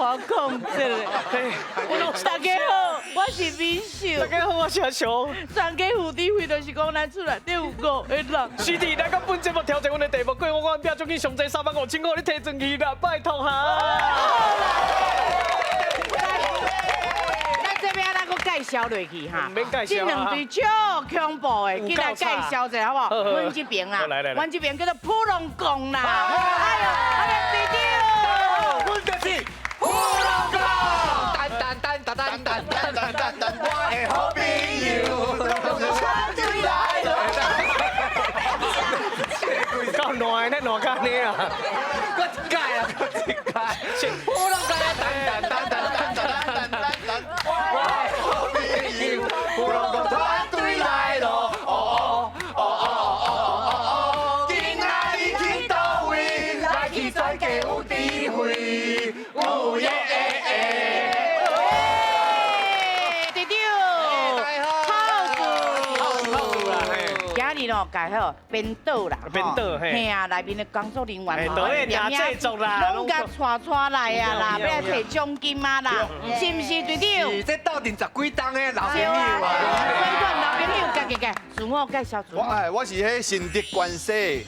我讲这个。大家好，我是美秀。大家好，我是阿雄。专家有智慧，就是讲咱厝内底有五个人。是的，咱讲本节目挑战阮的题目，过我阮拼奖金上济3万5千块，你提转去啦，拜托哈。咱这边咱阁介绍落去哈，免介绍。这两队足恐怖的，进来介绍一下好不好？阮这边啦，阮这边叫做普龙贡啦。哎呦，阿个队长，阮就是普龙贡。噔噔噔噔噔噔噔噔噔，我的好朋友。够烂的，咱烂甲按呢啊！阁一届啊，阁一届。普龙贡，噔噔噔噔噔噔噔噔，我的好朋友，普龙贡团队来咯！哦哦哦哦哦哦哦，今仔日去佗位，来去全家有智慧，有耶！队长，好今日哦，介好编导啦，编导嘿，嘿啊，内面的工作人员导演啊，制作啦，拢共带带来啊啦，欲来提奖金啊啦，是毋是队长？是这斗阵十几冬的老朋友啊，老朋友，家己家，自我介绍。我哎，我是彼新竹关西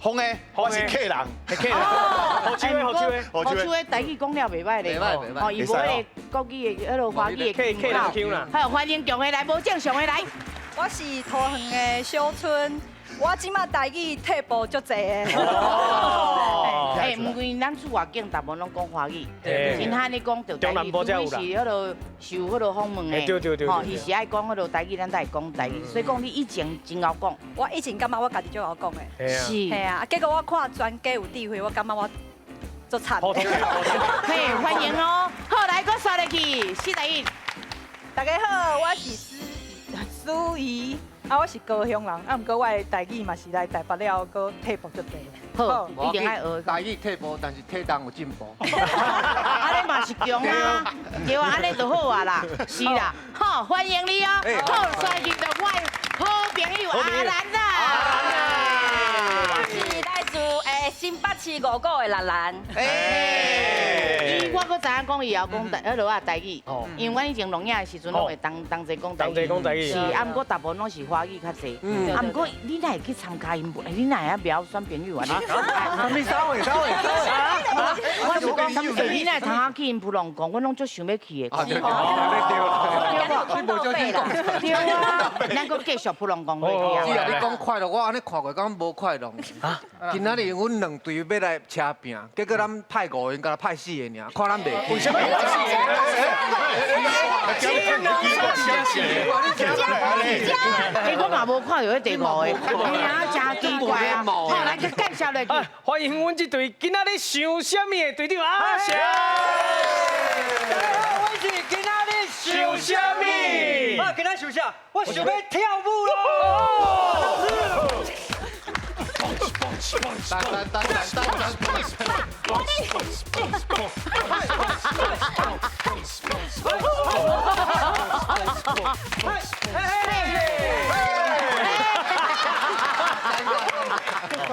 风的，我是客人，客人。好手的，好手的，好手的，台语讲了袂歹咧，袂歹，哦，伊无彼个国语的，彼个华语的客人腔啦。好，欢迎强的来，无正常的来。我是桃园的小春，我这马台语退步足济的。哎，毋过咱出外景，大部分拢讲华语，𪜶汉咧讲著台语，除非是彼个受彼个访问的，对对对，吼，伊是爱讲彼个台语，咱才会讲台语。所以讲你以前真𠢕讲。我以前感觉我家己足𠢕讲的，是，嘿啊，结果我看专家有智慧，我感觉我足惨。嘿，欢迎哦。好，来，阁刷落去，四十一。大家好，我是思怡，啊，我是高雄人，啊，毋过我的台语嘛是来台北了，阁退步足济。好，一定爱学。台语退步，但是体重有进步。按呢嘛是强啊，对啊，按呢就好啊啦，是啦，好，欢迎你哦。好，刷入到我的好朋友阿兰啦。我是来自新北市五股的兰兰。伊我阁知影讲伊会晓讲台，彼落啊台语，因为阮以前录影的时阵拢会同同齐讲台语。同齐讲台语。是，啊，毋过大部分拢是华语较济。啊，毋过你哪会去参加𪜶？你哪会晓袂晓选朋友啊？你啥话？啥话？我是讲，你哪会通啊去𪜶普龙宫？我拢足想欲去的。对对对啊，咱阁继续普龙宫落去啊。是啊，你讲快乐，我按呢看过，感觉无快乐。今仔日阮两队欲来车拼，结果咱派五个，敢若派四个尔，看咱袂起。为啥物？哎，我嘛无看著彼第五个，哎呀，真奇怪啊！好，来去介绍落去。欢迎阮这队今仔日想啥物的队长阿翔。大家好，我是今仔日想啥物？我今仔想啥？我想欲跳舞咯！噔噔噔噔噔噔。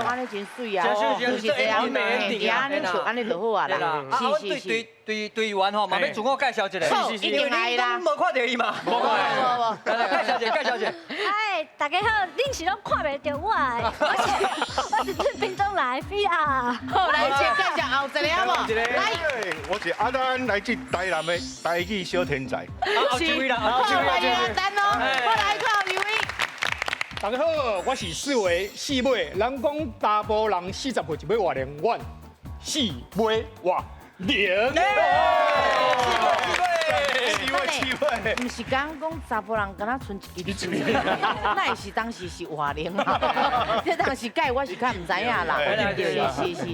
按呢真媠啊，就是这样，对啊，按呢笑，按呢就好啊啦。是是是。队队队员吼，嘛欲自我介绍一下。好，一定爱啦。无看著伊嘛？无看。无无。来介绍一下，介绍一下。哎，大家好，恁是拢看袂著我的，我是自屏东来的菲亚。好，来先介绍后一个好无？来，我是阿丹，来自台南的台语小天才。后一位啦，好，欢迎阿丹哦。我来看后一位。大家好，我是四维四尾。人讲查埔人40岁就欲活龄，阮四尾活龄。四尾四尾，毋是讲讲查埔人敢若賰一支嘴，哪会是当时是活龄啊？这当时改我是较毋知影啦。是是是，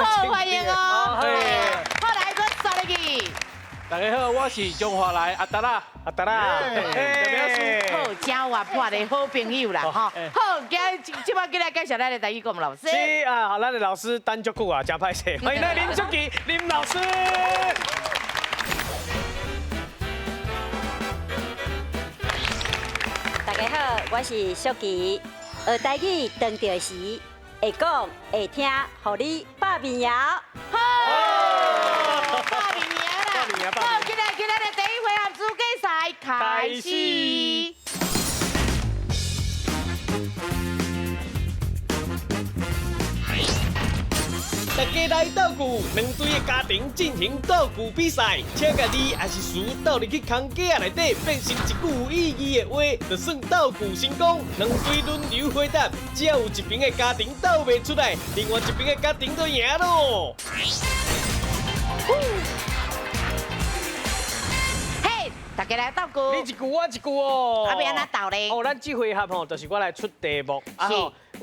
好，欢迎哦。好，来，阁刷入去。大家好，我是中华来阿达啦，阿达啦，好，真活泼的好朋友啦，吼。好，今这摆过来介绍咱的台语讲老师。是啊，咱的老师等足久啊，真歹势。欢迎咱林淑琪林老师。大家好，我是淑琪，学台语当著时，会讲会听，予你百面摇。好，百面摇。開始。大家來鬥句，兩隊的家庭進行鬥句比賽，請共字抑是詞鬥入去空格仔內底，變成一句有意義的話，就算鬥句成功。兩隊輪流回答，只要有一邊的家庭鬥袂出來，另外一邊的家庭就贏咯。嘿，大家來鬥句，你一句我一句哦。啊，欲按怎鬥咧？哦，咱這回合吼，就是我來出題目。是。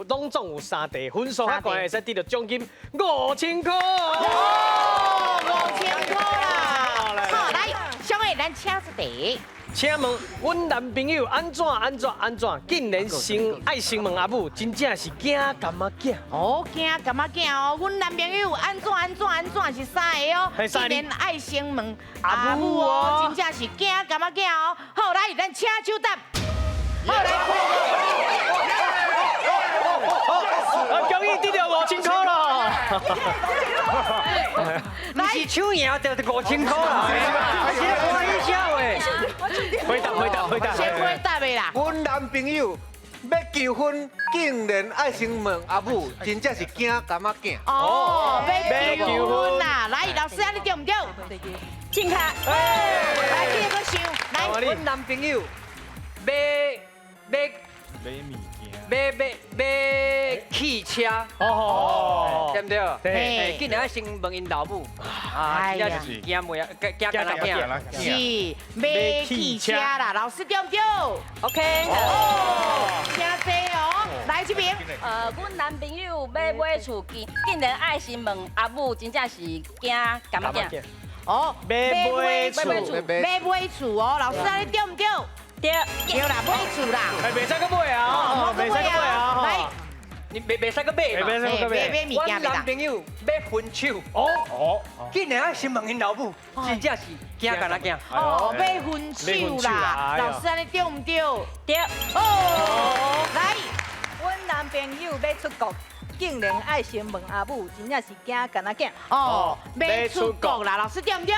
攏總有三題，分數較懸會使得著獎金5000箍。哦，5000箍啦！好，來，小妹，咱請出題。請問，阮男朋友按怎按怎按怎，竟然先愛先問阿母，真正是驚柑仔囝。哦，驚柑仔囝哦，阮男朋友按怎按怎按怎是三个哦，竟然愛先問阿母哦，真正是驚柑仔囝哦。好，來，咱請手答。好，來。啊！恭喜得著5000箍咯！毋是搶贏就5000箍啦，是歡喜笑的。回答回答回答。先回答的啦。阮男朋友欲求婚，竟然愛先問阿母，真正是驚柑仔囝。哦，欲求婚啦！來，老師，按呢對毋對？正確。來，繼續想。來，阮男朋友欲欲買物件，買買買汽車，哦，對毋對？對，竟然愛先問𪜶老母，啊，真正是驚袂啊，驚柑仔囝，是買汽車啦，老師對毋對？OK，哦，真濟哦，來這邊，阮男朋友欲買厝，竟然愛先問阿母，真正是驚柑仔囝。哦，欲買厝，欲買厝哦，老師按呢對毋對？對，對啦，買厝啦，哎，袂使閣買啊，袂使閣買啊，來，你袂使閣買嘛？袂使閣買，買物件。阮男朋友欲分手，哦哦，竟然愛先問𪜶老母，真正是驚柑仔囝。哦，欲分手啦，老師按呢對毋對？對。哦，來，阮男朋友欲出國，竟然愛先問阿母，真正是驚柑仔囝。哦，欲出國啦，老師對毋對？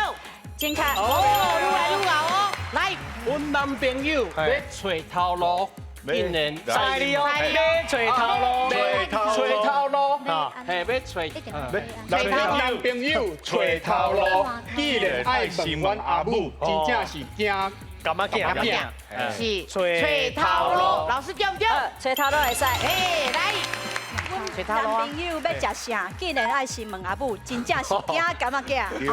正確。哦，愈來愈𠢕哦，來。阮男朋友欲揣頭路，竟然犀利哦，欲揣頭路，揣頭路，嘿，欲揣。阮男朋友揣頭路，竟然愛先問阿母，真正是驚柑仔囝。是揣頭路，老師對毋對？揣頭路會使。嘿，來。男朋友欲食啥，竟然愛先問阿母，真正是驚柑仔囝。欲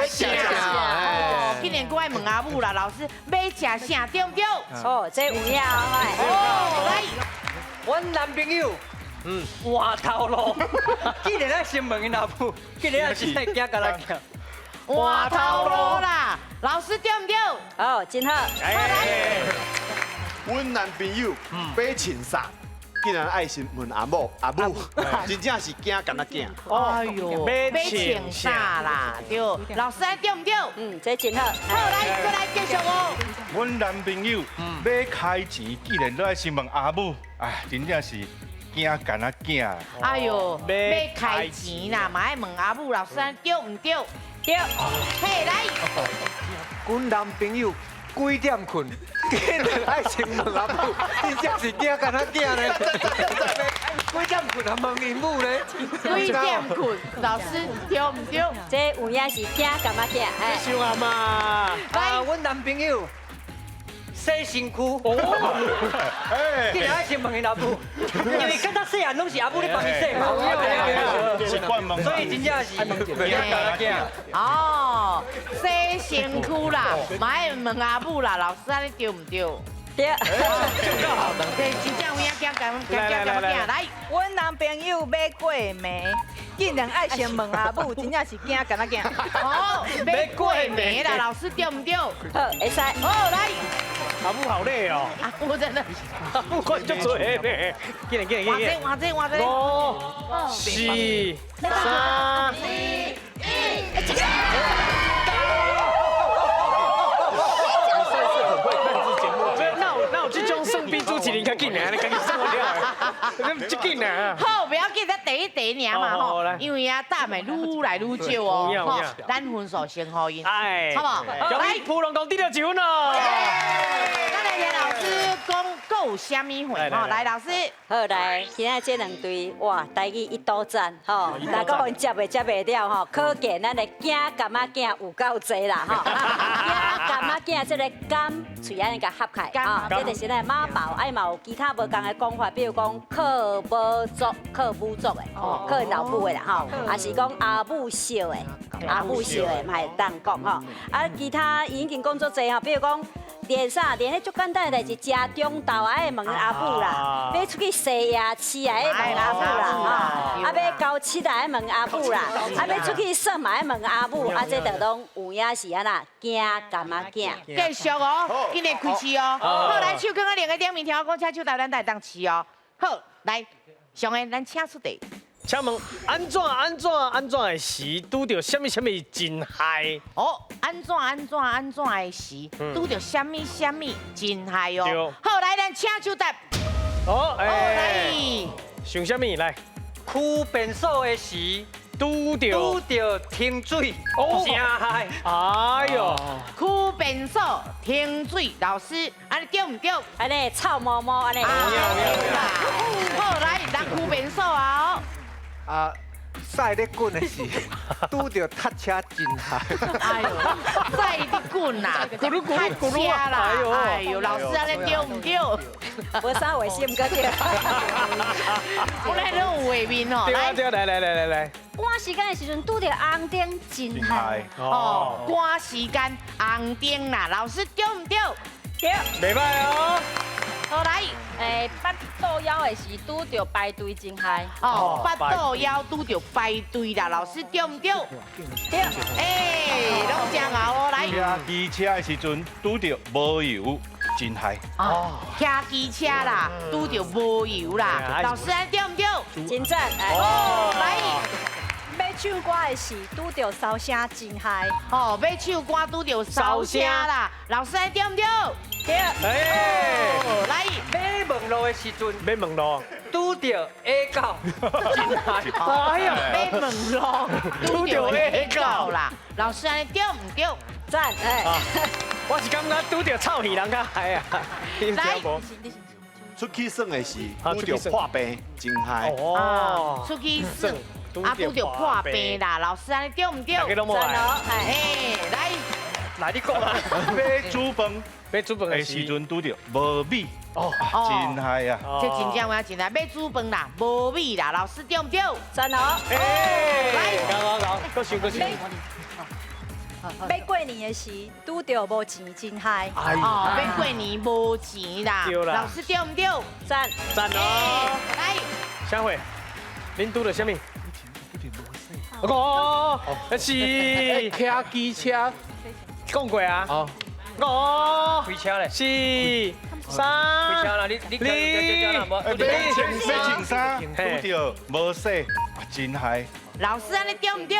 食啥？哦，竟然閣愛問阿母啦，老師欲食啥對毋對？哦，這有影哦。哦，來，阮男朋友，換頭路，竟然愛先問𪜶老母，竟然是驚柑仔囝。換頭路啦，老師對毋對？哦，真好。好來，阮男朋友欲穿衫。竟然愛先問阿母，阿母真正是驚柑仔囝。哎喲，欲穿啥啦？對，老師對毋對？嗯，這真好。好，來，再來繼續哦。阮男朋友欲開錢，竟然都愛先問阿母，哎，真正是驚柑仔囝。哎喲，欲開錢啦，嘛愛問阿母，老師對毋對？對。嘿，來。阮男朋友幾點睏？竟然愛先問阿母，真正是驚柑仔囝咧。幾點睏啊？問𪜶母咧。幾點睏？老師對毋對？這有影是驚柑仔囝。想啊嘛。啊，阮男朋友洗身軀，竟然愛先問𪜶老母，因為敢若細漢攏是阿母咧幫伊洗嘛，所以真正是驚柑仔囝。哦，洗身軀啦，嘛愛問阿母啦，老師按呢對毋對？對。對，真正有影驚柑驚柑仔囝。來，阮男朋友欲過暝，竟然愛先問阿母，真正是驚柑仔囝。哦，欲過暝啦，老師對毋對？好，會使。好，來。阿母好累哦，阿母真的，阿母快足濟呢，緊來緊來緊來。換這換這換這。 5、4、3、2、1。那有這種算比主持人較緊。紧啊，你家己算了，你这紧啊。好，不要紧，咱第一题尔嘛吼，因为啊，答的愈来愈少哦，吼，咱分数先予𪜶，哎，好不好？来，普龙宫得到一分哦。咱来听老师讲，阁有啥物话吼？来，老师。好来，今仔这两队哇，台语一刀战吼，若阁予𪜶接袂接袂了吼，可见咱的囝柑仔囝有够济啦吼。囝柑仔囝这个柑喙按呢共合起来，吼，这就是咱的妈宝，啊嘛有其他无仝的讲法，比如讲靠母族、靠母族的，靠老母的啦吼，也是讲阿母惜的，阿母惜的嘛会当讲吼。啊，其他已经讲足济吼，比如讲。连啥？连彼足简单的代志，食中昼爱问阿母啦，欲出去踅夜市爱问阿母啦，吼，啊欲交七爱问阿母啦，啊欲出去耍嘛爱问阿母，啊这就拢有影是按怎惊柑仔囝。继续哦，今日开始哦。好，来手囥佇两个顶面，听我讲，请手台咱会当试哦。好，来，上个咱请出题。请问按怎按怎按怎的时拄著啥物啥物真害？哦，按怎按怎按怎的时拄著啥物啥物真害哦。好，来咱请手答。哦，来，想啥物来？区便所的时拄著拄著停水，真害。哎呦，区便所停水，老师，按呢对毋对？按呢臭毛毛按呢。好，来，人区便所啊。啊，屎咧滚的时，拄著塞车真害。哎呦，屎咧滚啦，咕噜咕噜咕噜啦！哎呦，老师按呢对毋对？无啥画面，毋过对。我来拢有画面哦。来，来来来来来。赶时间的时阵拄著红灯真害。哦，赶时间红灯啦，老师对毋对？对。袂䆀哦。好来，腹肚枵的时拄著排队真害。哦，腹肚枵拄著排队啦，老师对毋对？对。哎，拢真𠢕哦，来。骑机车的时阵拄著无油，真害。哦，骑机车啦，拄著无油啦，老师按呢对毋对？真赞。哦，来。欲唱歌的时拄著哨声真害。哦，欲唱歌拄著哨声啦，老师按呢对毋对？对。哎，来，欲问路的时阵，欲问路，拄著野狗，真害。哎呀，欲问路，拄著野狗啦，老师按呢对毋对？赞，哎，我是感觉拄著臭耳人较害啊。来，出去耍的时，拄著破病，真害。哦，出去耍。啊，拄著破病啦，老师按呢对毋对？大家拢无来。哎，来，来你讲啊。欲煮饭，欲煮饭的时阵拄著无米，哦，真害啊！这真正有真害，欲煮饭啦，无米啦，老师对毋对？赞哦。哎，来，𠢕𠢕𠢕，阁想阁想。欲过年的时，拄著无钱真害。哦，欲过年无钱啦，老师对毋对？赞赞哦。来，啥货？恁拄著啥物？哦，是骑机车，讲过啊。哦，开车咧。四、三、开车啦，你欲穿衫，拄著无洗，真害。老师按呢对毋对？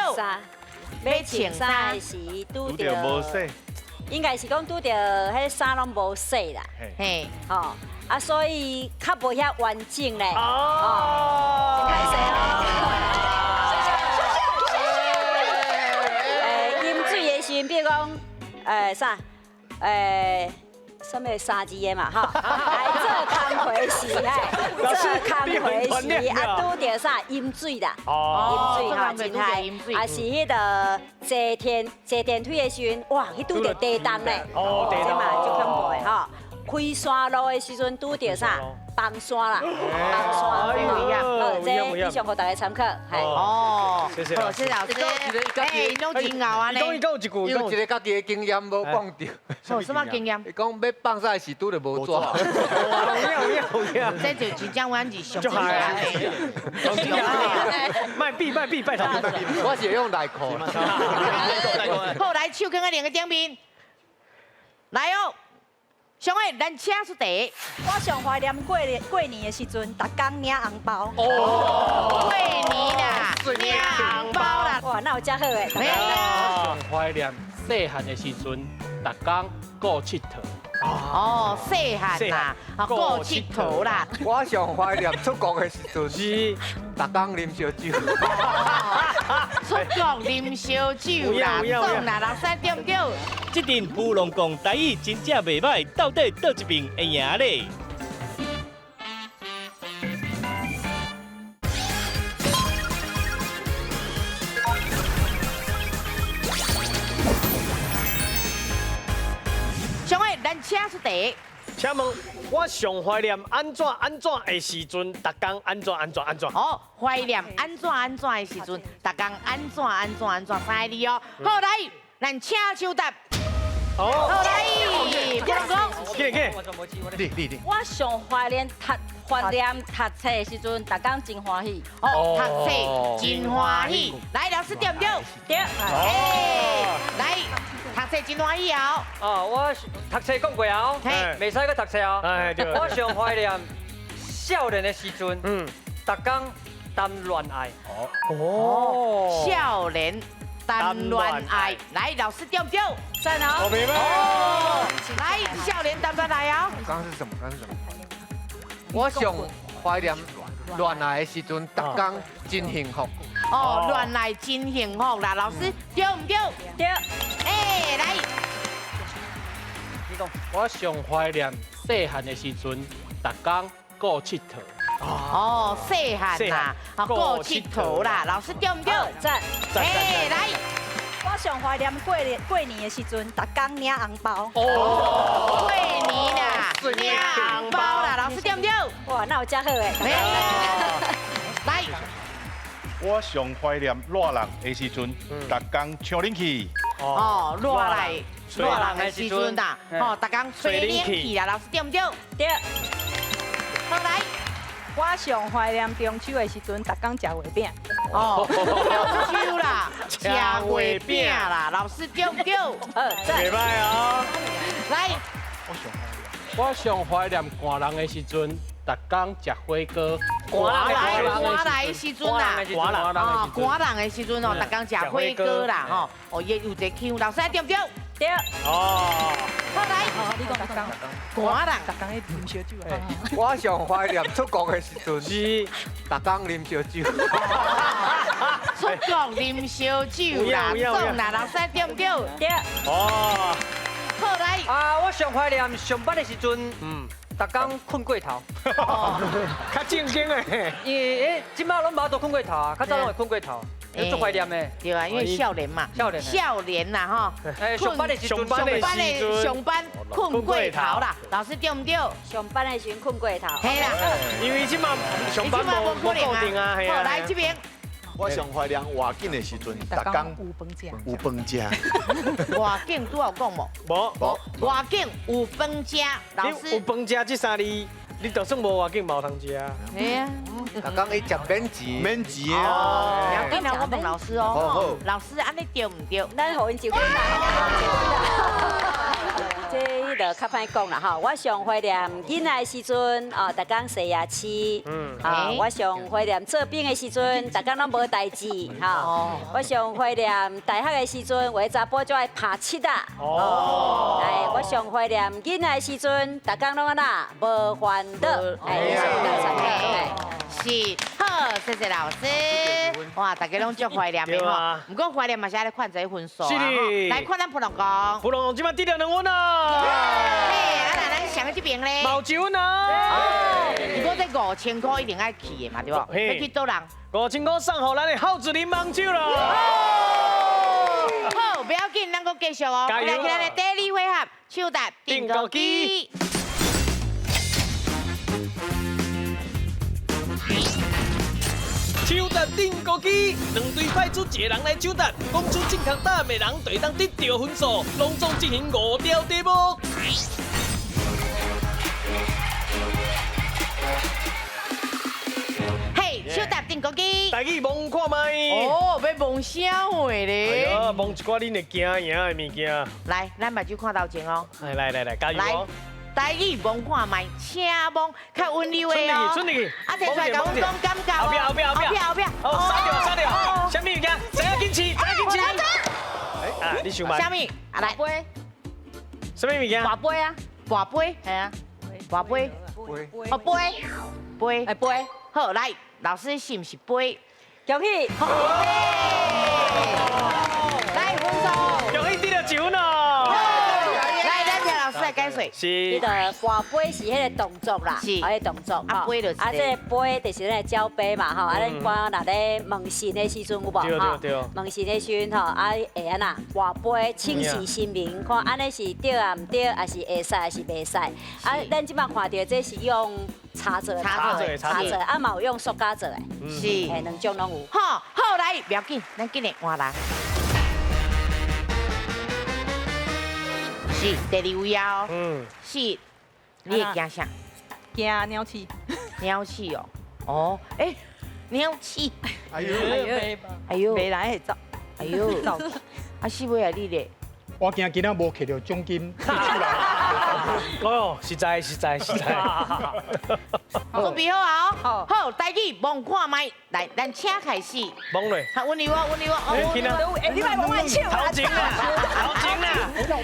欲穿衫的时拄著无洗，应该是讲拄著彼衫拢无洗啦。嘿，吼，啊，所以较无遐完整咧。哦，真歹势哦。饮水的时阵，比如讲，啥，啥物三字的嘛，吼，来做工课时，哎，做工课时，啊，拄著啥饮水啦，饮水吼，真害，啊是彼个坐电坐电梯的时阵，哇，去拄著地动咧，哦，这嘛足恐怖的吼。开山路的时阵拄著啥？崩山啦，崩山。好，这以上予大家参考。哦，谢谢，谢谢老师。哎，拢真𠢕按呢。伊讲一句，有一个家己的经验无讲著。哦，什么经验？伊讲欲放屎时拄著无纸。有影有影。这就真正阮是上真害。莫比莫比，拜托。我是用内裤。好，来手囥佇两个顶面。来哦。上个，咱请出题。我上怀念过年过年的时阵，逐工领红包。哦，过年啦，领红包啦。哇，那有遮好的。上怀念细汉的时阵，逐工顾𨑨迌。哦，细汉啦，啊，顾𨑨迌啦。我上怀念出国的时阵，是逐工啉烧酒。出国啉烧酒啦，总啦，老师对毋对？这阵芙蓉讲台语真正袂歹，到底佗一边会赢咧？上位，咱请出题。请问，我上怀念按怎按怎的时阵，逐工按怎按怎按怎？哦，怀念按怎按怎的时阵，逐工按怎按怎按怎，三个字哦。好，来，咱请抢答。哦，好来，不用讲。给给，你。我上怀念读册的时阵，逐工真欢喜。哦，读册真欢喜。来，老师对不对？对。哎，来。读册真欢喜哦！哦，我读册讲过啊，袂使阁读册哦。我上怀念少年的时阵，逐工谈恋爱。哦，少年谈恋爱，来，老师对不对？赞哦。我明白。来，少年谈恋爱哦。刚刚是什么？刚刚是什么？我上怀念恋爱的时阵，逐工真幸福。哦，恋爱真幸福啦，老师对不对？对。哎，来，你讲，我上怀念细汉的时阵，逐工顾𨑨迌。哦，细汉啦，顾𨑨迌啦，老师对不对？赞。哎，来，我上怀念过年的时阵，逐工领红包。哦，过年啦，领红包啦，老师对不对？哇，那有遮好诶。来。我上怀念热人的时阵，逐工吹冷气。哦，热来热人的时阵啦，哦，逐工吹冷气啦，老师对毋对？对。好来，我上怀念中秋的时阵，逐工食月饼。哦，中秋啦，食月饼啦，老师对毋对？袂歹哦。来，我上怀念寒人的时阵。逐工食火锅，寒来的时阵啦，哦，寒人的时阵哦，逐工食火锅啦，吼，哦，也有一个腔，老师对不对？对。哦。好来，你讲寒人，逐工咧啉烧酒。我上怀念出国的时阵，是逐工啉烧酒。出国啉烧酒啦，总啦，老师对不对？对。哦。好来。啊，我上怀念上班的时阵，逐工困过头，较正经的，因为欸，这摆拢无法度困过头啊，较早拢会困过头，足怀念的。对啊，因为少年嘛，少年，少年啦吼。欸，上班的时阵，上班困过头啦，老师对毋对？上班的时阵困过头。嘿啦，因为这摆上班无固定啊，好，来这边。我上怀念外景的时阵，逐工有饭食，有饭食。外景拄有讲无？无。无。外景有饭食，老师。有饭食这三字，你就算无外景嘛有通食啊。嘿啊。逐工伊食免钱，免钱啊。要紧啦，我问老师哦。老师，按呢对毋对？咱予𪜶一分啦。这就较歹讲啦吼，我上怀念囡仔的时阵，哦，逐工洗牙齿，啊，我上怀念做兵的时阵，逐工拢无代志，吼，我上怀念大学的时阵，有的查埔就爱拍七仔，哦，哎，我上怀念囡仔的时阵，逐工拢按怎无烦恼，哎，是，好，谢谢老师。哇，大家拢足怀念的吼，毋过怀念嘛是爱来看这分数啊。来看咱普龙公，普龙公这摆得了2分啊。嘿，啊那咱上这边咧，毛一分啊。毋过这5000块一定爱去的嘛，对无？欲去佗人？5000块送予咱的孝子林网手啦。好，不要紧，咱阁继续哦。来，去咱的第二回合，抢答钉鼓机。抢答钉鼓机，两队派出一个人来抢答，讲出正确答案的人就会当得到分数。拢总进行5条题目。嘿，抢答钉鼓机，台语摸看觅。哦，欲摸啥货咧？哎呀，摸一寡恁会惊赢的物件。来，咱目睭看头前哦。来来来，加油哦！台语摸看觅，请摸较温柔的哦。出去，啊，提出来共阮讲感觉哦。后壁后壁后壁后壁后壁。哦，杀掉杀掉。啥物物件？知影紧饲，知影紧饲。啊，你想买？啥物？啊来。杯。啥物物件？跋杯啊。跋杯，系啊，跋杯，哦杯，杯，哎杯，好来，老师是毋是杯？恭喜！来分数，恭喜得到一分哦。来，咱请老师来解说。是。这个跋杯是彼个动作啦，是，彼个动作。啊杯就是。啊，这个杯就是咱的酒杯嘛，吼。啊，咱一般若咧问神的时阵有无？对对对。问神的时阵吼，啊会按怎跋杯请示神明，看按呢是对啊毋对，还是会使还是袂使？啊，咱这摆看著这是用茶做的，茶做的，茶做，啊嘛有用塑胶做的，是，嘿，两种拢有。好，好来，不要紧，咱紧来换人。是第二位啊，嗯，是，你会惊啥？惊鸟鼠。鸟鼠哦，哦，哎，鸟鼠。哎呦，哎呦，袂来会走。哎呦，啊，四尾啊，你咧？我惊今仔无摕著奖金出来。哦，实在实在实在。准备好啊！好，好，台语摸看觅，来，咱请开始。摸咧。好，温柔啊，温柔啊，哎，你莫摸我手头前啦，头前啦。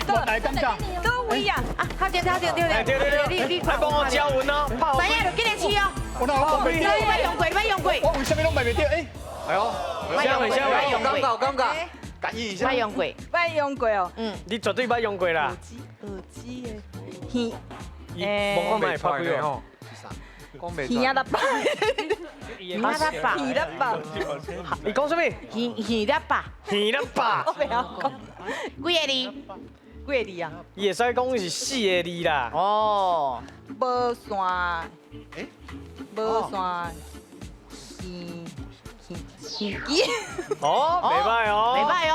我来感觉。佗位啊？啊，头前头前对对对对，你快帮我交稳哦。知影就紧来试哦。我哪有讲袂著？你莫用过，你莫用过。我为啥物拢卖袂著？哎，哎呦，下位下位，尴尬尴尬。感应一下。捌用过，捌用过哦。嗯，你绝对捌用过啦。耳机的耳，欸，摸看觅拍几哦？耳仔喇叭，耳仔喇叭，耳喇叭。你讲啥物？耳耳喇叭，耳喇叭。我袂晓讲。几个字？几个字啊？伊会使讲是四个字啦。哦。无线。欸？无线。耳。耳机哦，袂歹哦，袂歹哦，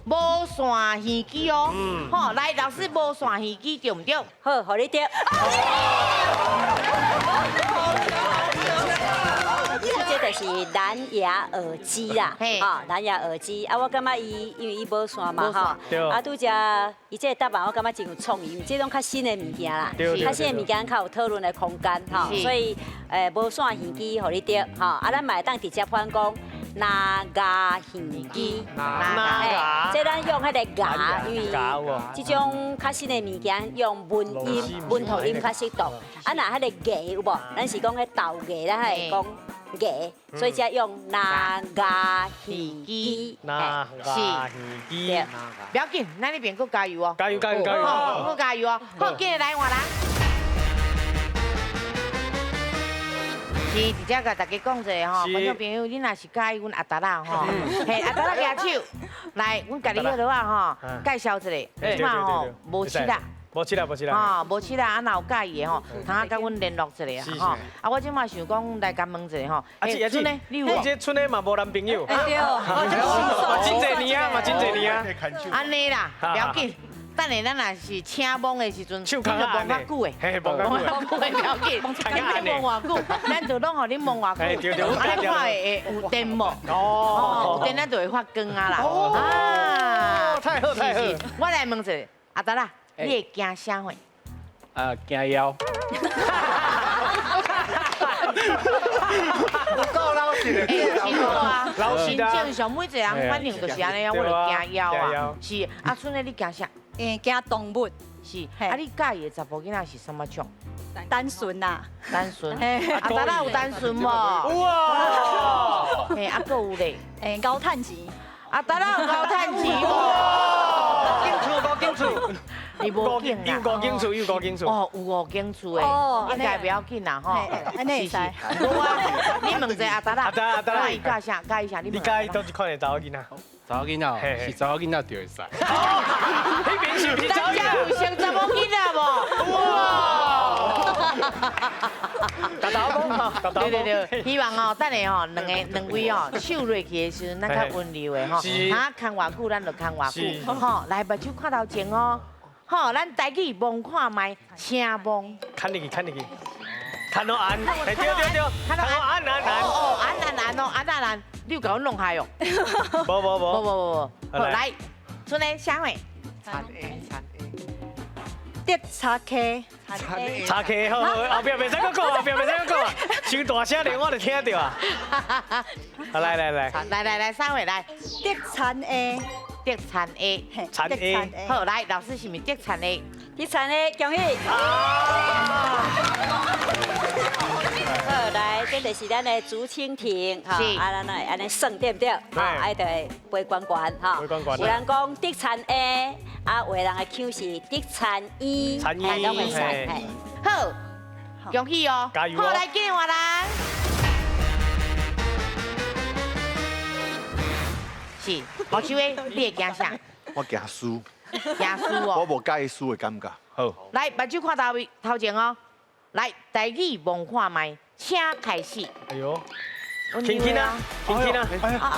无线耳机哦，好，来老师无线耳机对毋对？好，予你对。这就是蓝牙耳机啦，哈，蓝牙耳机啊，我感觉伊因为伊无线嘛，哈，啊，拄则伊这个答案我感觉真有创意，因为这种较新的物件啦，较新的物件较有讨论的空间，哈，所以无线耳机予你对，哈，啊，咱嘛会当直接翻讲蓝牙耳机，蓝牙，这咱用彼个牙，因为这种较新的物件用文音、文头音较适当，啊，若彼个牙有无？咱是讲彼豆芽，咱会讲。牙，所以才用蓝牙耳机，蓝牙耳机，不要紧，咱那边阁加油哦，加油加油加油，阁加油哦，好，紧来换人。是，直接共大家讲一下吼，观众朋友，你若是佮意阮阿达仔吼，嘿，阿达仔举手，来，阮共你好落啊吼，介绍一下，这马吼无拭啦。无拭啦，无拭啦。吼，无拭啦，啊，若有佮意的吼，通啊佮阮联络一下吼。啊，我这马想讲来共问一下吼。啊，这春呢？你有？这春的嘛无男朋友。对，嘛真济年啊，嘛真济年啊。按呢啦，不要紧。等下咱若是请摸的时阵，你就摸较久的，嘿，摸较久的，不要紧，你摸偌久，咱就拢予你摸偌久，啊，咱看会有电无？哦，有电咱就会发光啊啦。哦，太好太好。我来问一下，阿达啦。你会惊啥货？啊，惊妖。有够老实的，欸，啊，老实真正常，每一个人反应就是按呢啊，我就惊妖啊。是，啊，賰呢，你惊啥？欸，惊动物。是，啊，你佮意的查埔囡仔是啥物种？单纯啦。单纯。阿达仔有单纯无？有啊。嘿，啊，阁有咧。欸，𠢕趁钱。阿达仔有𠢕趁钱无？五间厝，五间厝。你无间啦，有五间厝，有五间厝。哦，有五间厝的，应该不要紧啦吼。按呢会使。无啊，你问一下阿达啦，阿达阿达，伊佮啥？佮意啥？你佮意佗一款的查某囡仔？查某囡仔是查某囡仔就会使。彼边是毋是查某囡仔？咱遮有像查某囡仔无？哇！大大讲，对对对，希望哦，等下吼，两个两位哦，手落去的时阵，咱较温柔的吼，啊，牵偌久咱就牵偌久，吼，来目睭看头前哦。好，咱台语摸看觅，请摸。牵入去，牵入去，牵到按，对对对，牵到按按按。哦，按按按哦，按按按，你有共阮弄害哦？无无无无无无。好，来，賰呢，啥货？田 A，田 A。竹柴溪。柴溪，好好，后壁袂使阁讲，后壁袂使阁讲啊，伤大声连我就听著啊。好，来来来，来来来，三位来。竹田 A。竹田 A，田 A，好，来，老师是毋是竹田 A？第三个，恭喜！好，来，这就是咱的竹蜻蜓，哈，啊，咱来按呢算对不对？哈，爱就会飞悬悬，哈。飞悬悬。有人讲竹田 A，啊，有的人的腔是竹田 E，田 E，拢会使。好，恭喜哦！加油！好，来，见我啦。是，郝秀伟，你会惊啥？我惊输。惊输哦。我无佮意输的感觉。好。来，目睭看头位头前哦。来，台语摸看觅，请开始。哎呦，轻轻啊，轻轻啊，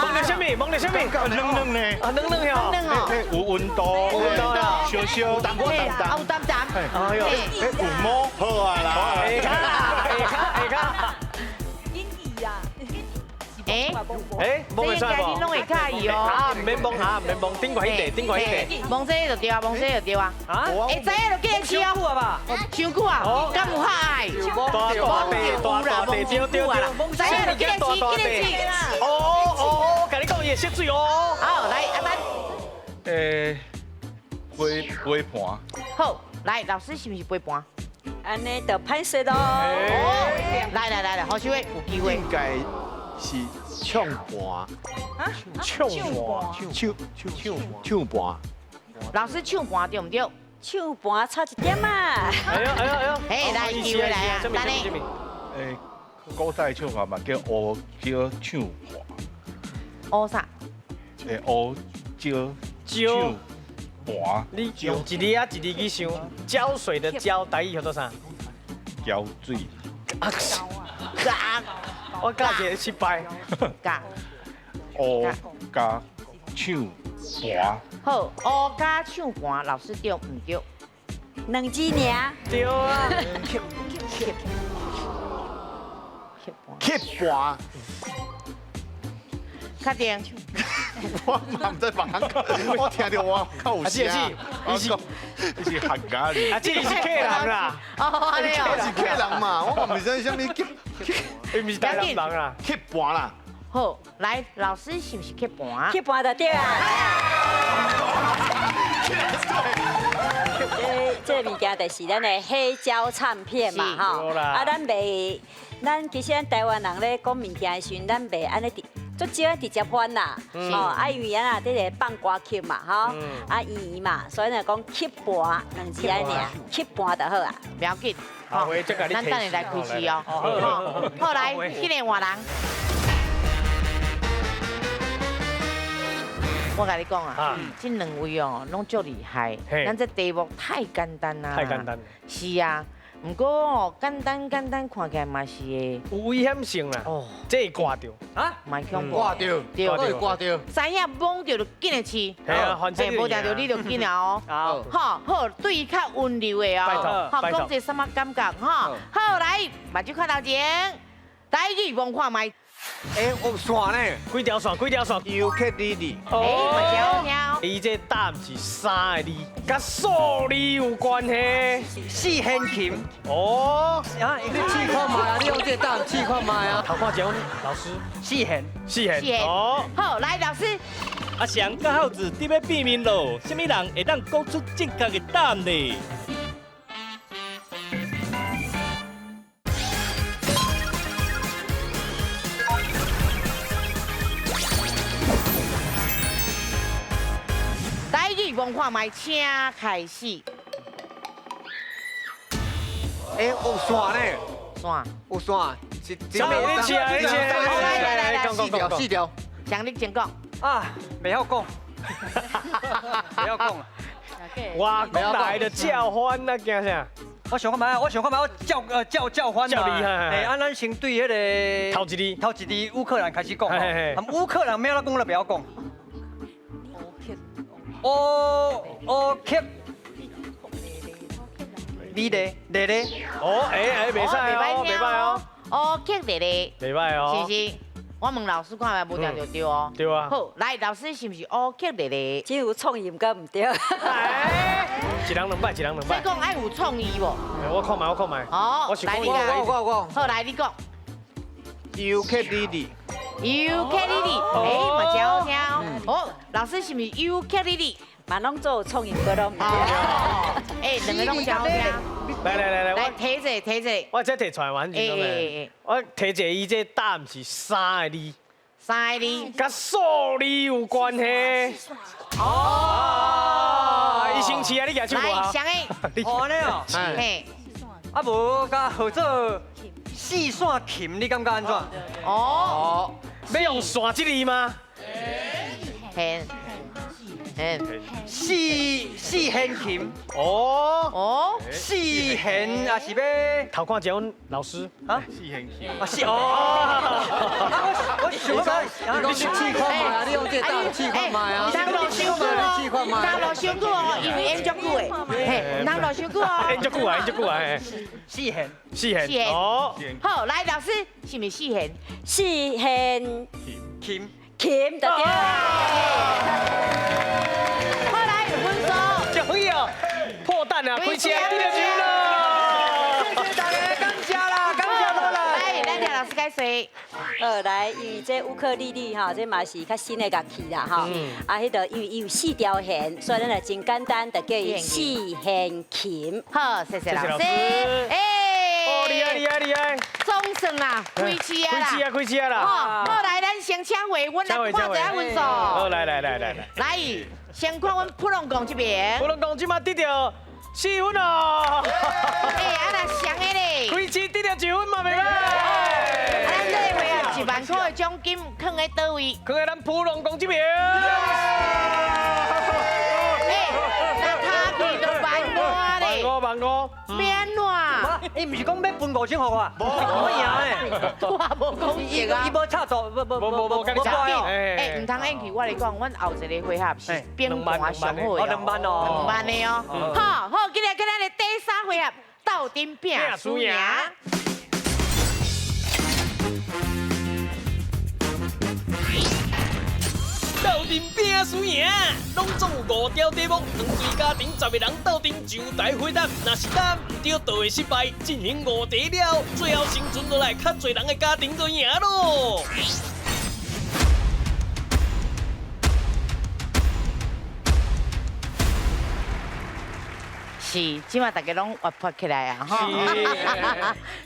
摸著啥物？摸著啥物？冷冷呢？啊，冷冷哟。冷哦。有温度，有温度啊，烧烧。淡薄淡淡。有淡淡。哎呦，有毛好啊啦。下跤，下跤，下跤。英语啊。哎哎，摸袂使无？你拢会佮意哦。啊，毋免摸哈，毋免摸，顶悬彼块，顶悬彼块。摸这就对啊，摸这就对啊。啊？会知影就记得试哦。伤久啊，敢有较爱？大大地，大大地，对对对。知影就记得试，记得试。哦哦哦，共你讲，伊会缩水哦。好，来阿丹。飞飞盘。好，来老师是毋是飞盘？按呢就歹势咯。来来来来，侯秀伟有机会。应该是唱盘，唱盘，唱唱唱盘。老师唱盘对毋对？唱盘差一点啊！哎呦哎呦哎呦！嘿，来机会来啊！等你。诶，古早唱法嘛叫乌椒唱盘。乌啥？诶，乌椒唱盘。你用一字啊一字去想，浇水的浇，台语叫做啥？浇水。啊！我教一个失败。加。乌加唱盘。好，乌加唱盘，老师对毋对？两字尔。对啊。吸盘。确定。我嘛毋知别人讲，我听著我较有声。伊是伊是客家哩。啊，这是客人啦。哦，按呢哦。是客人嘛，我嘛毋知啥物吸。伊毋是台南人啦。吸盘啦。好，来，老师是毋是吸盘？吸盘就对啊。这个物件就是咱的黑胶唱片嘛，吼。啊，咱袂，咱其实咱台湾人咧讲物件的时阵，咱袂按呢直，足少直接翻啦。哦，啊，因为啊，这个放歌曲嘛，吼，啊，圆圆嘛，所以呢讲吸盘两字按呢，吸盘就好啊。不要紧，好，咱等下来开始哦。好，来，今日换人。我共你讲啊，这两位哦，拢足厉害。咱这题目太简单啦。太简单。是啊，毋过哦，简单简单看起来嘛是会有危险性啦。哦，这会挂著啊？蛮恐怖。挂著，对，会挂著。知影摸著就紧来试。系啊，反正无定著你就紧啊哦。好，好，对伊较温柔的哦。好，讲这啥物感觉？哈，好，来，目睭看头前，台语摸看觅。哎，有线呢？几条线？几条线？尤克里里。哎，嘛真好听。伊这答毋是三个字，佮数字有关系。四弦琴。哦。啊，你试看觅啊！你用这个答案试看觅啊！头看一下，老师。四弦。四弦。哦。好，来老师。阿翔佮孝子伫欲变面咯，啥物人会当讲出正确的答案呢？台语摸看觅，请开始。哎，有线呢？线。有线。是。啥物？你试啊！你试。来来来，四条，四条。请你先讲。啊，袂晓讲。袂晓讲。外国来的叫番啊，惊啥？我想看觅，我想看觅，我叫叫叫番嘛。哎，啊，咱先对彼个头一字，头一字乌克兰开始讲。乌克兰欲按怎讲都袂晓讲。乌乌克，你咧，咧咧。哦，哎哎，袂使哦，袂歹哦。乌克咧咧。袂歹哦。是是，我问老师看觅无定就对哦。对啊。好，来，老师是毋是乌克咧咧？只有创意佮毋对。一人两摆，一人两摆。所以讲爱有创意无？我看觅，我看觅。好，来你讲。我讲。好，来你讲。尤克里里。尤克里里，哎，嘛真好听哦。哦，老师是毋是尤克里里？嘛拢做有创意，阁拢毋对。哎，两个拢真好听。来来来来，来提者提者。我这提出来完全都我提者伊这答案是三个字。三个字。佮数字有关系。哦。医生试啊，你举手无？来，上个。哦，按呢哦。嘿。啊无，佮号做四线琴，你感觉按怎？哦。欲用线这字吗？嘿。四四弦琴。哦哦，四弦也是欲头看一阮老师啊？四弦琴啊是哦。我想讲，你试看觅啊，你用这答试看觅啊。当落伤久哦，当落伤久哦，因为演足久的，嘿，当落伤久哦。演足久啊，演足久啊，四弦，四弦，哦。好，来老师，是毋是四弦？四弦琴，琴就对。破蛋啊！开车得到奖了！谢谢大家，感谢啦，感谢多啦。来，咱听老师解说。好，来，因为这乌克丽丽吼，这嘛是较新的乐器啦吼。啊，彼个因为伊有四条弦，所以咱就真简单，就叫伊四弦琴。好，谢谢老师。哎，哦，厉害厉害厉害！总算啊，开车啊啦！开车啊，开车啦！好，来，咱先请回，阮来看一下分数。好，来来来来来。来，先看阮普龙宫这边。普龙宫这马得到4分哦。哎，啊若上的咧。开车得到1分嘛袂歹。啊，咱这个回合1万块的奖金囥在佗位？囥在咱普龙宫这边。哎，那他去都万五咧。万五，万五。免怎？伊毋是讲欲分5000予我？无，我赢的。我无讲赢啊。伊无插座，无无无无无。哎，毋通演去，我来讲，阮后一个回合是冰盘上好的。哦，2万哦。2万的哦。好，好，今日跟咱的第三回合斗阵拼输赢。斗阵拼输赢，拢总有5条题目，两队家庭10个人斗阵上台回答，若是答毋对，就会失败。进行5题了，最后生存落来较济人的家庭就赢咯。是，这马大家拢活泼起来啊！吼，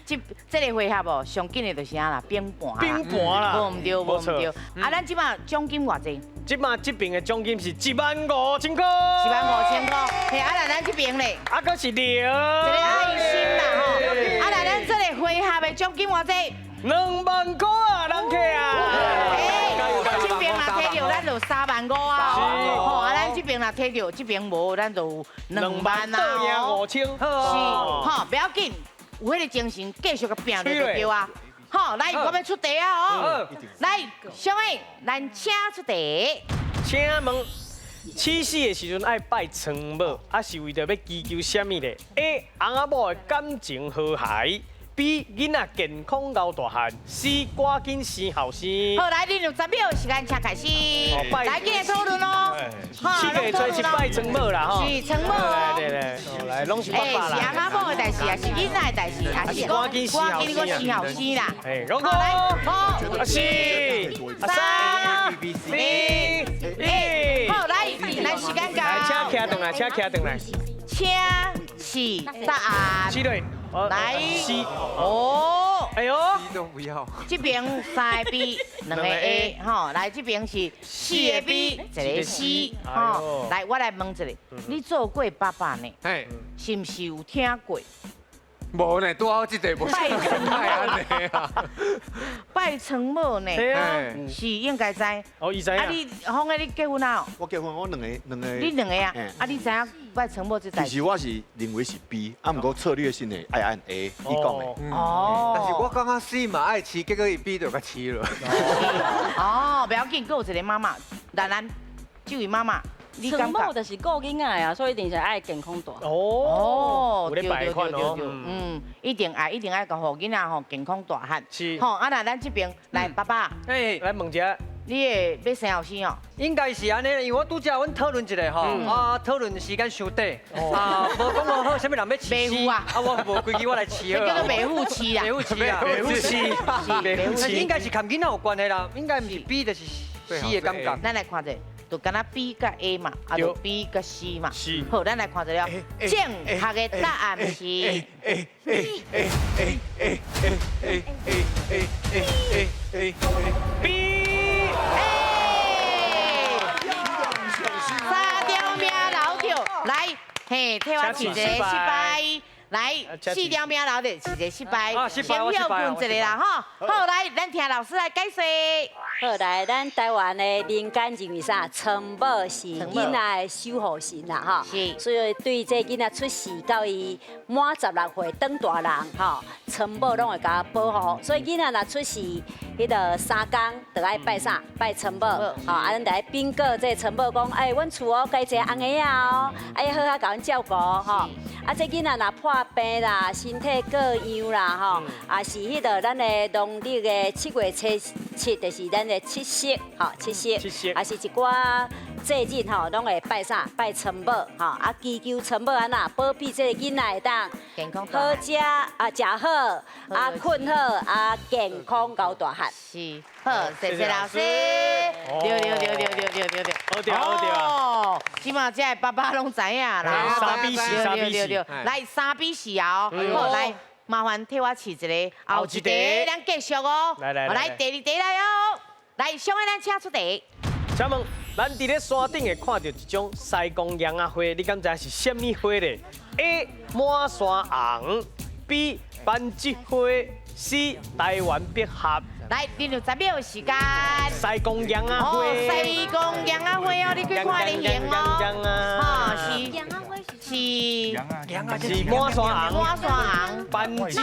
这这个回合哦，上紧的就是啥啦？冰盘。冰盘啦，无毋对，无毋对。啊，咱这马奖金偌济？这马这边的奖金是1万5千块。1万5千块。嘿，啊，那咱这边咧？啊，阁是零。一个爱心啦吼。啊，那咱这个回合的奖金偌济？2万块啊，人客啊！哎，这边若提著，咱就3万5啊。吼，啊，咱这边若提著，这边无，咱就有2万啊。赢5000。是，吼，不要紧，有彼个精神，继续共拼落就对啊。好，来，我欲出题啊！哦，来，小妹，咱请出题。请问，七夕的时阵爱拜床母，啊是为著欲祈求啥物咧？A. 翁仔某的感情和谐。B. 囡仔健康熬大汉，C. 赶紧生后生。好，来，你用10秒时间，请开始。来，进来讨论哦。七月初是拜床母啦，吼。是床母。对对对，来，拢是爸爸啦。是翁仔某的代志，也是囡仔的代志，也是赶紧生后生啦。哎，龙哥，好，四、3、2、1。好，来，来时间到。来，请徛转来，请徛转来。请示答案。四对。来，哦，哎呦，都不要。这边3个 B，2个 A，吼，来这边是4个 B，1个 C，吼，来，我来问一下，你做过爸爸呢？是毋是有听过？无呢，拄好这个无。拜床母啊！拜床母呢？是应该知。哦，伊知。啊，你峰哥，你结婚啊？我结婚，我两个，两个。你两个啊？啊，你知影拜床母这代？其实我是认为是 B，啊，毋过策略性的爱按 A，你讲的。哦。但是我感觉 C 嘛爱饲，结果伊 B 就共饲了。哦，不要紧，阁有一个妈妈，兰兰，这位妈妈。床母就是顾囡仔啊，所以一定是爱健康大。哦，对对对对对，嗯，一定爱，一定爱予囡仔吼健康大汉。是。吼，啊那咱这边来，爸爸。哎，来问一下，你会欲生后生哦？应该是按呢，因为我拄才阮讨论一下吼，啊，讨论时间伤短，啊，无讲好，啥物人欲饲饲啊？啊，我无规矩，我来饲啊。这叫做袂赴饲啦。袂赴饲啊，袂赴饲，袂赴饲。应该是和囡仔有关系啦，应该毋是 B 就是 C 的感觉。咱来看者。就敢若 B 佮 A 嘛，啊就 B 佮 C 嘛。是。好，咱來看一下，正確的答案是。 A A A A A A A A A A A B。三條命留著，來，嘿，替我試一個失敗。來，四條命留著，試一個失敗，先歇睏一下啦，吼。好，來，咱聽老師來解說。好，來，咱台灣的民間認為啥？蒼母是囡仔的守護神啦，吼。是。所以對這囡仔出世到伊滿16歲長大人，吼，蒼母攏會共保護。所以囡仔若出世，彼個三工就愛拜啥？拜蒼母，吼，啊，咱就愛稟告這蒼母講，哎，阮厝哦，加一个紅嬰仔哦，愛好好共阮照顧，吼。啊，這囡仔若破病啦，身體各樣啦，吼，啊是彼個咱的農曆的7月初7，就是咱的七夕，吼，七夕，啊是一寡節日吼，攏會拜啥？拜蒼母，吼，啊祈求蒼母按怎保庇這個囡仔會當健康好食啊，食好，啊睏好，啊健康𠢕大漢。是，好，謝謝老師。對對對對對對對對。好對好對哦，這馬這个爸爸攏知影啦。3比4，3比4。來，3比4啊！好，來，麻煩替我試一個後一題，咱繼續哦。來來來，第二題來哦。來，小愛咱請出題。請問，咱佇咧山頂會看到一種西貢楊仔花，你敢知是啥物花咧？A. 滿山紅，B. 攀枝花，C. 台灣百合。來，你有10秒時間。西貢楊仔花。哦，西貢楊仔花哦，你去看咧型哦。哈，是。是。是滿山紅。滿山紅。攀枝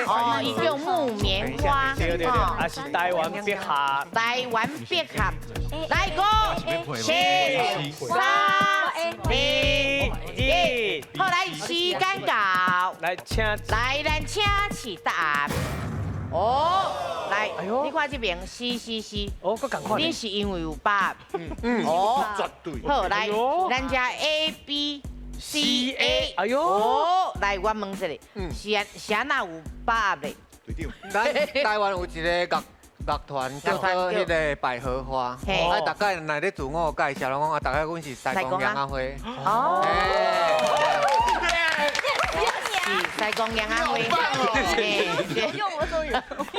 花。哦，伊叫木棉花。對對對，還是台灣百合。台灣百合。來，5、4、3、2、1，好，來，時間到。來，請。來，咱請示答案。哦，來，你看這邊，C C C，哦，閣仝款。你是因為有把，哦，絕對。好，來，咱這 A B C A，哎喲，哦，來，我問一下，是按怎有把咧？隊長，咱台灣有一個樂團叫做彼個百合花，啊，逐擺若咧自我介紹，攏講啊，逐擺阮是西貢楊仔花。哦。是西貢楊仔花。用我終於。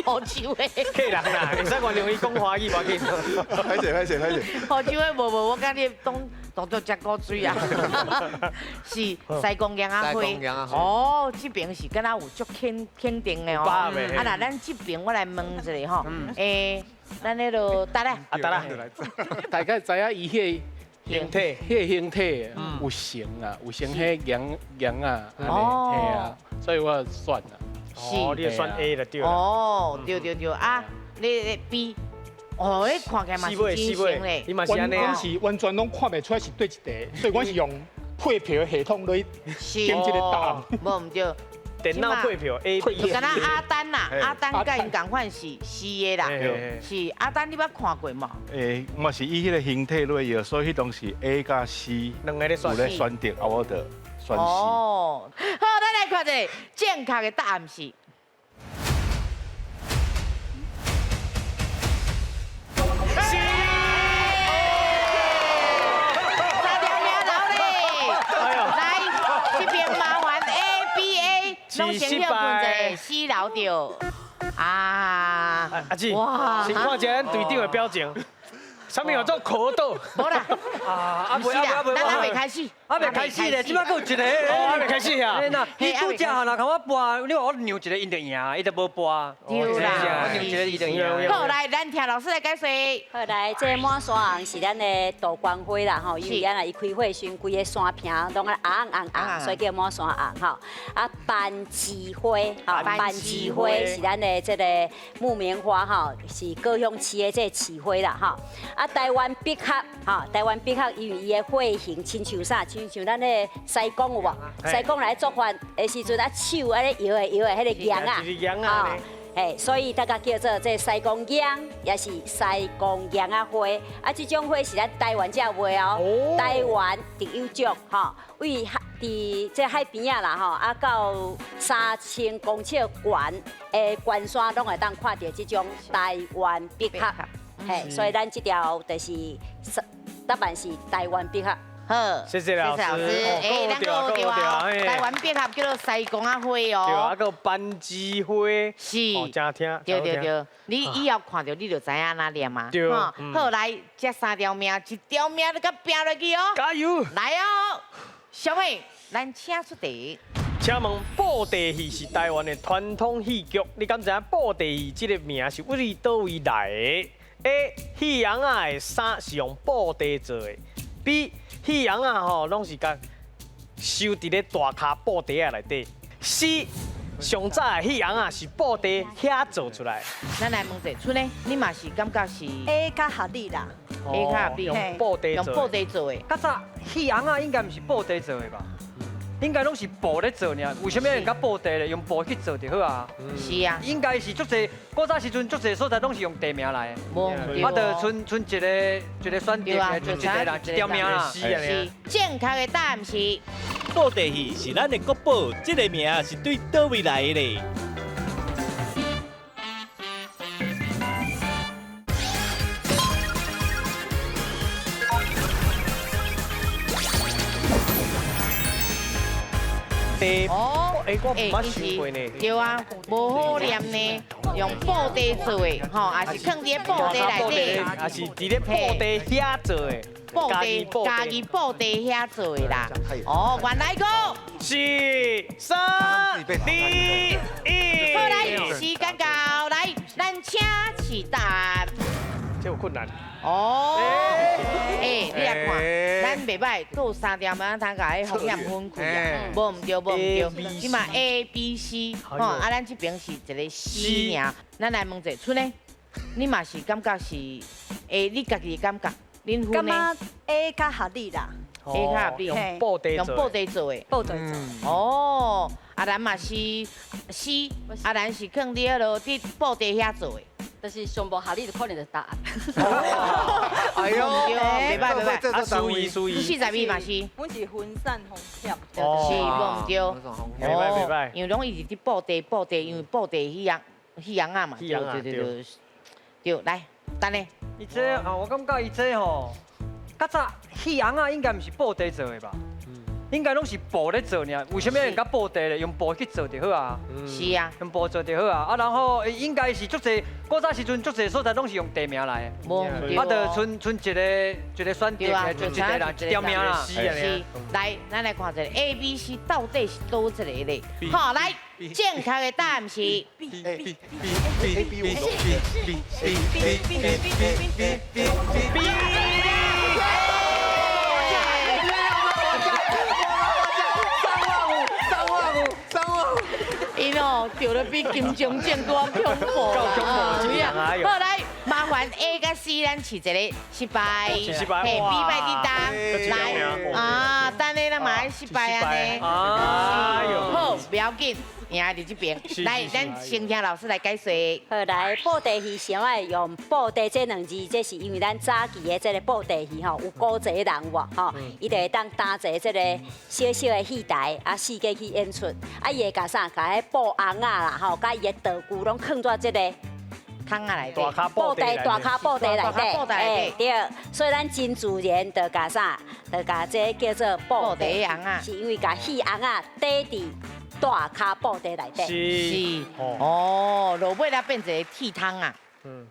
好笑的。客人啦，會使原諒伊講華語無要緊。歹勢歹勢歹勢。好笑的，無無，我感覺當當作食古錐啊。是西貢楊仔花。哦，這邊是敢若有足肯定的哦。啊，那咱這邊我來問一下吼，咱彼个達咧。啊，達啦。大概知影伊彼个形體，彼个形體有成啊，有成彼楊楊啊，哦，嘿啊，所以我選啦。哦，你選 A 就對啦。哦，對對對，啊，你 B，哦，你看起來嘛是真成咧。你嘛是按呢阮是完全攏看袂出來是對一題，所以阮是用配票系統來點這個答案。無毋對。電腦配票 A B。就敢若阿丹啦，阿丹佮𪜶仝款是 C 的啦，是阿丹，你捌看過無？我是以彼個形體來搖，所以彼當時 A 佮 C 兩個咧選，有咧選擇，啊，我就選 C。哦，好，咱來看一下正確的答案是。C。三條命流咧，來，這邊麻煩 A B A。攏先歇睏一下，死留著啊！阿姊，哇，先看一下咱隊長的表情。啥物叫做苦斗？無啦，啊，毋是啦，咱還未開始，還未開始咧，這擺閣有一個，哦，還未開始啊？伊拄才吼，若共我播，你話我讓一個，𪜶就贏，伊就無播。對啦，我讓一個，伊就贏。好，來，咱聽老師來解說。好，來，這滿山紅是咱的道觀花啦，吼，因為啊，伊開花時，規个山坪攏啊紅紅紅，所以叫滿山紅吼。啊，攀枝花，吼，攀枝花是咱的這個木棉花吼，是高雄市的這個市花啦，吼。啊，台灣百合，吼，台灣百合因為伊的花型親像啥？親像咱彼個師公有無？師公來做飯的時陣啊，手按呢搖的搖的，彼个楊啊，嘿，所以大家叫做這西貢楊，也是西貢楊仔花。啊，這種花是咱台灣才有賣哦，台灣特有種，吼，位佇這海邊仔啦，吼，啊到3000公尺懸的懸山，攏會當看著這種台灣百合。嘿，所以咱這條就是答案是台湾百合。好，谢谢老师。哎，咱个对啊，台湾百合叫做西贡仔花哦。对啊，个班枝花。是。真听。对对对，你以后看到你就知影哪念啊。对。好，来，这三条命，一条命就佮拼落去哦。加油！来哦，小妹，咱请出题。请问布袋戏是台湾的传统戏剧，你敢知影布袋戏这个名是为佗位来的？A. 戏红仔的衫是用布袋做的。B. 戏红仔吼拢是共收伫咧大跤布袋仔内底。C. 上早的戏红仔是布袋遐做出来。咱来问者，春呢，你嘛是感觉是 A 较合理啦？A 较合理，用布袋用布袋做的。较早戏红仔应该毋是布袋做的吧？应该拢是布咧做尔，为什么用佮布袋咧？用布去做就好啊。是啊，应该是足济，古早时阵足济所在拢是用地名来的。无，啊，就剩剩一个一个选择，就一个啦，一条命啦。是，正确的答案是布袋戏是咱的国宝，这个名是对佗位来的咧？哦，哎，我毋捌想过呢。对啊，无好念呢，用布袋做的，吼，也是囥伫布袋内底，也是伫咧布袋遐做的，布袋，家己布袋遐做的啦。哦，原来讲是3、2、1，好来，时间到，来，咱请起答。这有困难。哦，哎，你来看，咱袂歹，倒三条嘛，通共彼风险分开啊，无毋对，无毋对，这嘛 A、B、C，吼，啊，咱这边是一个 C 尔，咱来问者，春呢，你嘛是感觉是 A，你家己的感觉，恁分呢？感觉 A 较合理啦，A 较合理，用布袋用布袋做的，布袋做。哦，啊，咱嘛是 C，啊，咱是囥伫彼落伫布袋遐做的。就是上无合理的可能就是答案。哎呦，袂歹袂歹，啊，输伊输伊。41嘛是。阮是分散风险。是无毋对。袂歹袂歹。因为拢伊是伫布袋布袋，因为布袋戏红戏红仔嘛。对对对对。对，来，等下。伊这啊，我感觉伊这吼，较早戏红仔应该毋是布袋做的吧？应该拢是布咧做尔，为什么用佮布袋咧？用布去做就好啊。是啊，用布做就好啊。啊，然后应该是足济，古早时阵足济所在拢是用地名来的。无，啊，就剩剩一个一个选择，就一个啦，一条命啦。是，来，咱来看一下 A、B、C 到底是佗一个咧？好，来，正确的答案是 B B B B B B B B B B B B B。伊哦，钓得比金钟奖阁较恐怖啦！好，来，麻烦 A 佮 C，咱试一个失败，失败，嘿，B 败伫当，来啊，等下咱嘛爱失败按呢。哎哟，好，不要紧，赢伫这边。来，咱先听老师来解说。好，来，布袋戏啥爱用布袋这两字，这是因为咱早期的这个布袋戏吼，有古济人物吼，伊就会当担坐这个小小的戏台，啊，四界去演出，啊，伊会共啥？共彼布尪仔啦吼，佮伊的道具拢囥在这个窗仔内底，布袋大跤布袋内底，哎，对，所以咱真自然就共啥，就共这叫做布袋尪仔，是因为共戏尪仔底伫大跤布袋内底。是，哦，落尾才变一个铁窗啊。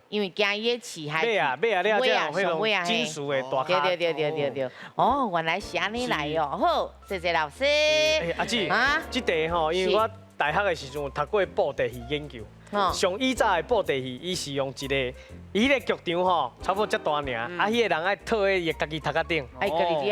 因为惊伊个饲害。买啊买啊，你啊这样迄种金属的大跤。对对对对对对。哦，原来是按呢来哦。好，谢谢老师。欸，阿姊，啊，这题吼，因为我大学的时阵有读过布袋戏研究。上以早的布袋戏，伊是用一个，伊彼个剧场吼，差不多遮大尔，啊，彼个人爱套喺伊家己头壳顶，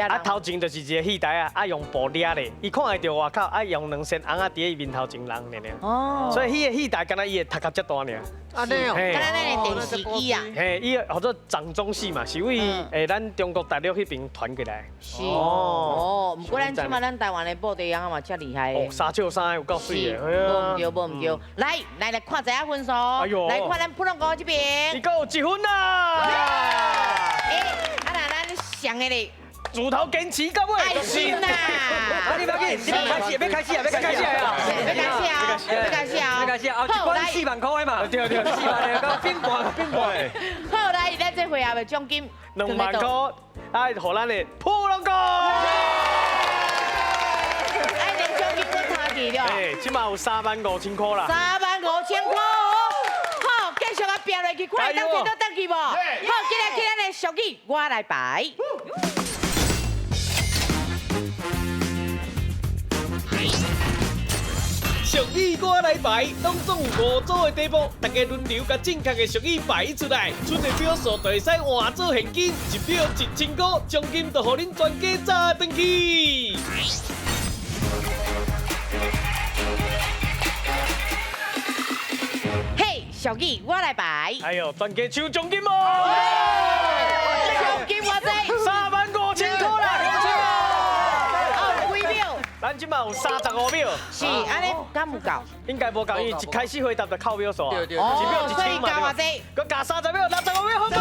啊，头前就是一个戏台啊，啊，用布掠咧，伊看会著外口，啊，用两扇尪仔伫伊面头前人尔尔。哦。所以彼个戏台敢若伊的头壳遮大尔。按呢哦。敢若咱的电视机啊。嘿，伊号做掌中戏嘛，是为咱中国大陆彼边传过来。是。哦，毋过咱这马咱台湾的布袋尪仔嘛遮厉害。哦，三笑三有够媠的。无毋对，无毋对。来，来来看一下分数。哎呦。来看咱普通哥这边。伊阁有1分啦。欸，啊那咱上个咧。主头坚持到尾。爱心呐！啊，你不要紧，你欲开始，欲开始啊，欲开始啊，欲开始啊，欲开始啊，欲开始啊！一关4万块的嘛，对对，4万的，甲变半变半。好，来，咱这回合的奖金2万块，爱予咱的普龙哥。哎，连奖金都差去了。哎，这马有3万5千块啦。3万5千块哦。好，继续啊，拼落去，看会当摕到转去无？好，进来进来的俗语，我来排。俗语我来排，当中有5组的题目，大家轮流共正确的俗语排出来，出的秒数就会使换做现金，1秒1000块，奖金就予恁全家炸转去。嘿，俗语我来排。哎呦，全家抢奖金哦！奖金偌济？3万5千块啦！哦，几秒？咱这马有35秒。是，按呢敢有够？应该无够，因为一开始回答就扣秒数啊。对对。一秒1000所以嘛。加偌济？阁加30秒，65秒，好无？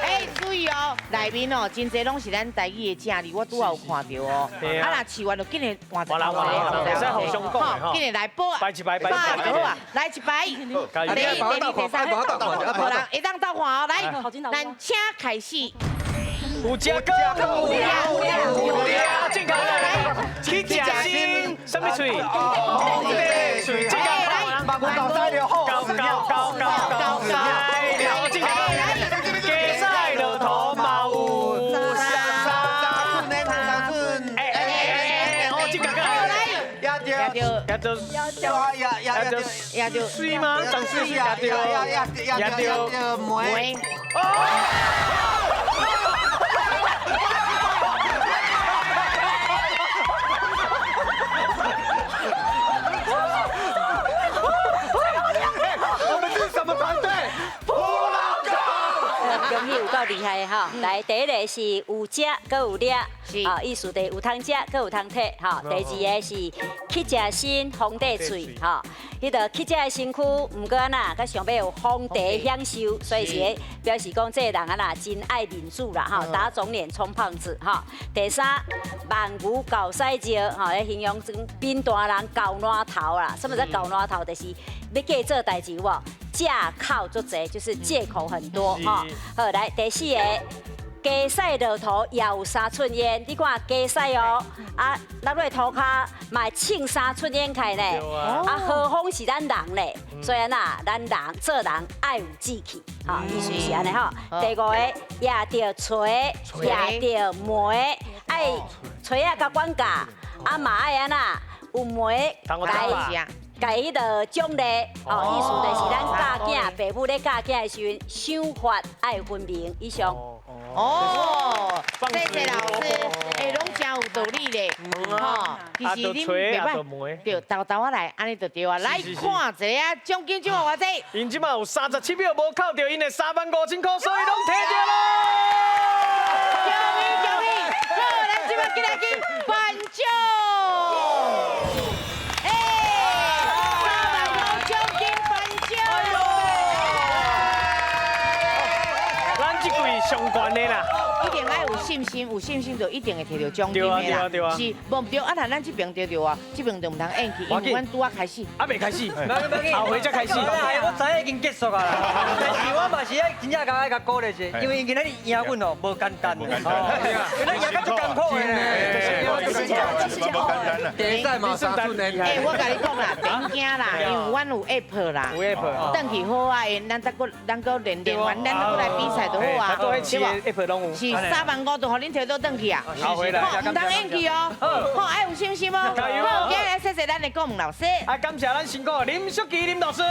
哎，注意哦，内面哦，真济拢是咱台语的正字，我拄仔有看著哦。啊，若试完就紧来换一个，换人，会使互相讲的吼。紧来来报。摆一排，摆一排。好啊，来一排。第一、第二、第三，无人会当倒换哦。来，咱请开始。有食果，有掠，正确来，去食新，什么喙？红茶喙，正确来，马古高山了，高高高高高山了，正确来，鸡屎落土嘛有三三寸，哎哎哎，哦，正确来，也对，也对，也也也对，也对，水吗？长水也对，也对，梅。恭喜有够厉害的吼！来，第一个是有食，阁有掠，啊，意思就是有通食，阁有通摕，吼。第二个是乞食身，皇帝喙，吼。彼个乞食的身躯，毋过按怎，阁上尾有皇帝享受，所以是表示讲这个人按怎真爱面子啦，吼，打肿脸充胖子，吼。第三，万牛厚屎尿，吼，来形容种贫惰人厚烂头啦。什么叫厚烂头？就是欲计做代志有无？借口足济，就是借口很多哈。好，来第四个，鸡屎落土也有3寸烟，你看鸡屎哦，啊落落涂跤嘛会冲3寸烟开呢。啊，何况是咱人咧，所以啊，咱人做人爱有志气，哈，意思是按呢吼。第五个，也著锤，也著媒，爱锤仔佮管教，啊嘛爱按怎有媒来。共彼个奖励，哦，意思就是咱教囝，爸母咧教囝的时阵，赏罚爱分明，以上。哦，谢谢老师，哎，拢真有道理咧，吼，其实恁袂歹，对，豆豆仔来，按呢就对啊，来看一下奖金这马偌济？𪜶这马有37秒无扣著𪜶的3万5千块，所以拢摕著咯。恭喜恭喜！好，咱这马进来去颁奖。上悬的啦，一定爱有信心，有信心就一定会摕到奖金的啦。是，无毋对，啊，若咱这边对著啊，这边就毋通演去，因为阮拄仔开始。啊，未开始，后回才开始。我知已经结束啊啦，但是我嘛是爱真正共爱共鼓励一下，因为今仔日赢阮哦，无简单。无简单，咱赢甲足艰苦的呢。无简单啦。第赛嘛3寸的。哎，我共你讲啦，免惊啦，因为阮有 app 啦，有 app。转去好啊，咱再阁咱阁练练完，咱阁来比赛就好啊。对无？app 拢有。是3万5就予恁摕到转去啊！好，回来。好，毋通演去哦。好，爱有信心哦。加油！好，今日谢谢咱的顾问老师。啊，感谢咱辛苦林淑琪林老师。